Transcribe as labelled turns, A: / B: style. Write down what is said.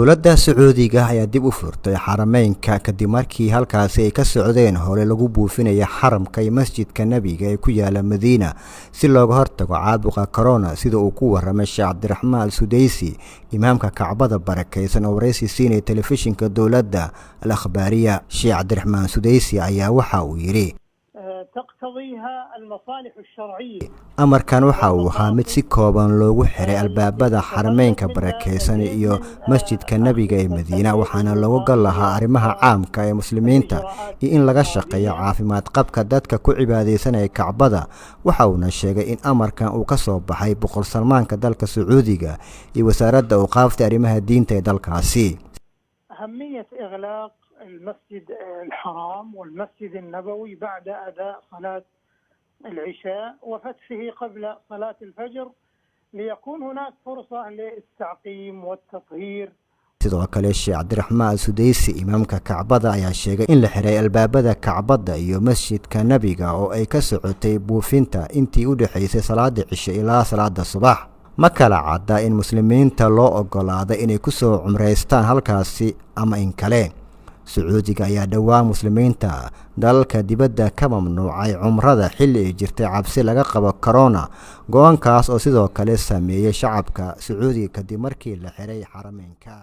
A: Dowladda Sacuudiga ayaa dib u furtay xarameynka kadib markii halkaasi ay ka socdeen howle lagu buufinaya xaramka iyo masjidka Nebiga ee ku yaala Madiina si looga hortago caabuqa corona, sida uu ku warramay Sheekh Cabdiraxmaan Al Sudeysi, imaamka Kacbada barakeysan oo wareysi siinaya telefishinka dowladda Al Akhbaariya. Sheekh Cabdiraxmaan Sudeysi ayaa waxa uu yidhi:
B: تقتضيها المصالح الشرعية.
A: Amarkan waxa uu ahaa mid si kooban loogu xiray albaabada xarameynka barakeysan iyo masjidka Nebiga ee Madiina, waxaana looga gol lahaa arrimaha caamka ee muslimiinta iyo in laga shaqeeyo caafimaad qabka dadka ku cibaadeysanaya Kacbada. Waxa uuna sheegay in amarkan uu ka soo baxay Boqor Salmaanka dalka Sacuudiga iyo wasaaradda awqaafta arrimaha diinta ee dalkaasi.
B: أهمية إغلاق المسجد الحرام والمسجد النبوي بعد أداء صلاة العشاء وفتحه قبل صلاة الفجر ليكون هناك فرصة للتعقيم والتطهير.
A: Sidoo kale, Sheekh Cabdiraxmaan Al Sudeysi, imaamka Kacbada, ayaa sheegay in la xiray albaabada Kacbada iyo masjidka Nebiga oo ay ka socotay buufinta intii u dhexaysay salaada cishe ilaa salaada subax. Ma kala cadda in muslimiinta loo ogolaaday inay kusoo cumraystaan halkaasi ama in kale. Sacuudiga ayaa dhowaan muslimiinta dalalka dibadda ka mamnuucay cumrada xilli ay jirtay cabsi laga qabo corona, go-aankaas oo sidoo kale saameeyey shacabka Sacuudiga kadib markii la xiray xarameynka.